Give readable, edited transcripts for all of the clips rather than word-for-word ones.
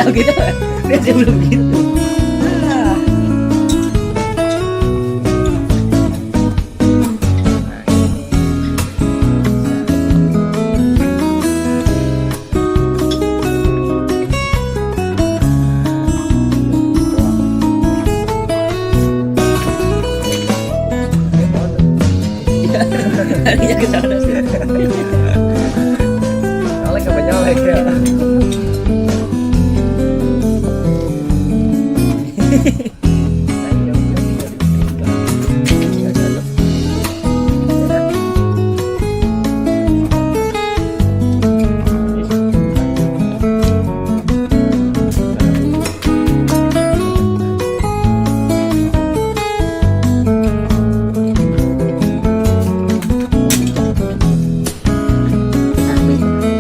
tahu gitu. Dia belum gitu. Harinya ke sana sih. Nyolek apa nyolek ya?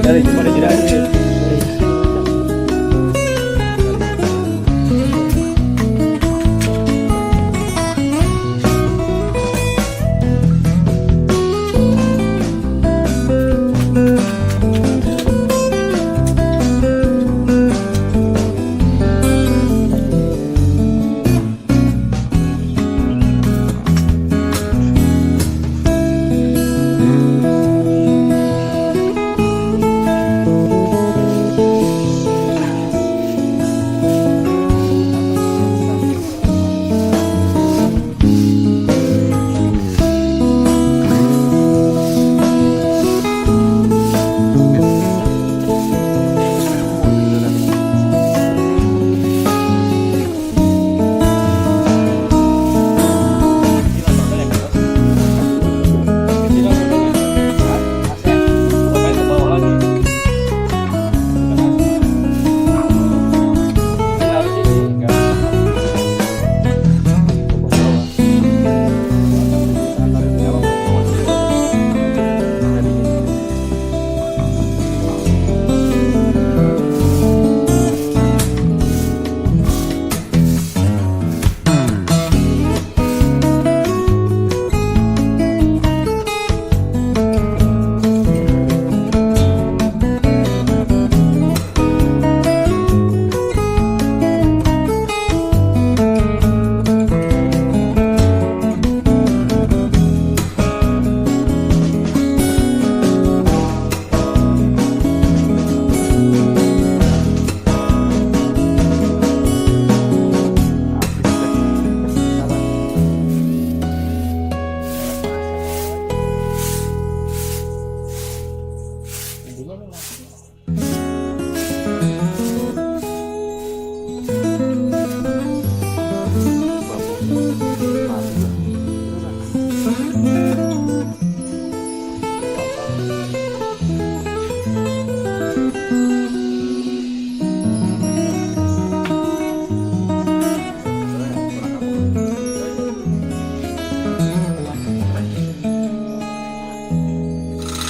Dari cuma tidak ada.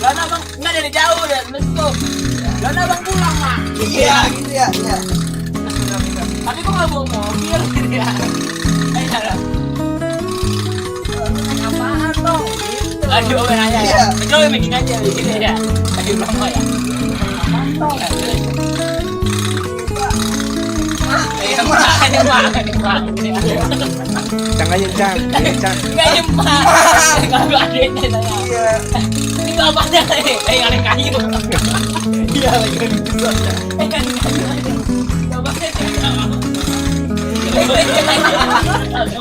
Karena bang nggak dari jauh deh, menurutku. Karena bang pulang mak. Iya gitu ya. Iya. Tapi kok nggak bawa mobil gitu ya? Ayo, naik apaan dong? Gitu. Aduh, gue nanya ya. Coba bikin aja gitu ya. Aduh, bang ya. Apaan dong? Iya, mak. Cang aja cang. Nggak nyemak. Kalau adiknya nanya. Itu apanya nih? Yang ada kayu. Iya lagi kan gitu.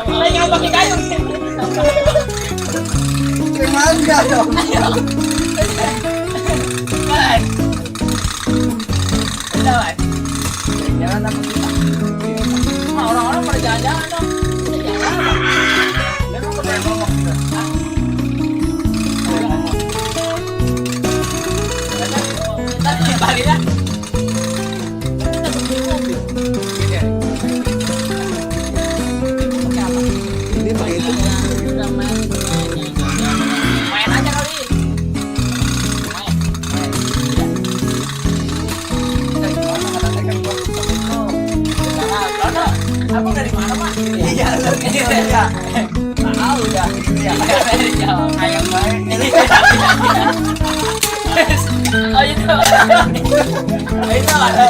Lagi yang pakai kayu. Gimana dong? Kan. Jalan. Jalan apa kita? Orang-orang pada jalan-jalan dong. Jalan. Memang udah ngomong. Balik lah. Kita beli mobil. Ini pakai itu. Main aja kali. Aku dari mana mah? Iya, iya. Tahu ya. Ayam baik. Oh itu. Itu ada.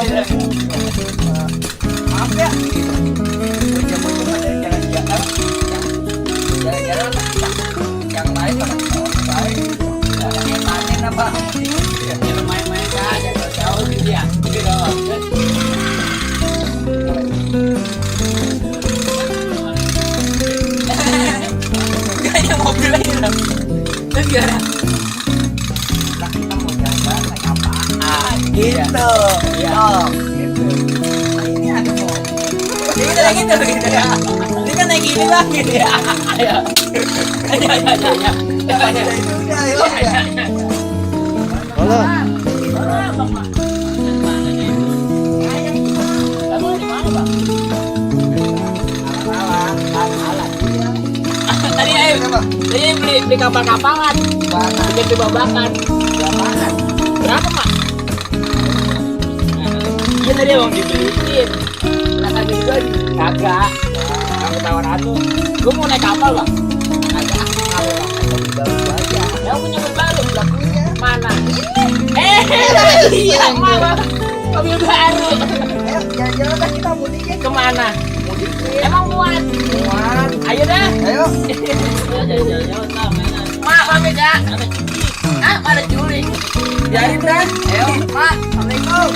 Maaf ya. Bocah-bocah jalan-jalan. Jalan-jalan. Yang lain pada baik. Ada yang tanya apa? Ya main-main aja jauh gitu ya. Gitu. Kayaknya mobil lagi dong. Terus gimana? Lah kita mau jalan-jalan naik apaan? Gitu. Iya. Oh. Gitu. Nah, ini ada mau. Ini kayak gitu gitu ya. Ini kan naik gini lah gitu ya. Ayo. Ayo ayo ayo. Ya itu udah ayo ya. Halo. Kamu di mana, Bang? Alat-alat. Tadi ayo. Tadi beli kapal-kapalan. Mana? Bikin di babakan. Apaan? Berapa, Mak? Iya tadi Bang dibeliin. Berapa juga kagak. Kamu tawaran tuh. Gua mau naik kapal, Bang. Agak kalau mobil baru aja. Ya punya mobil baru. Lah punya. Mana? Iya, Mak. Mobil baru. Ayo jalan-jalan lah kita mudiknya. Kemana? Mudiknya. Emang muat? Muat. Ayo dah. Ayo. Mak, pamit ya. Ah, pada curi. Biarin dah. Ayo, Mak. Assalamualaikum.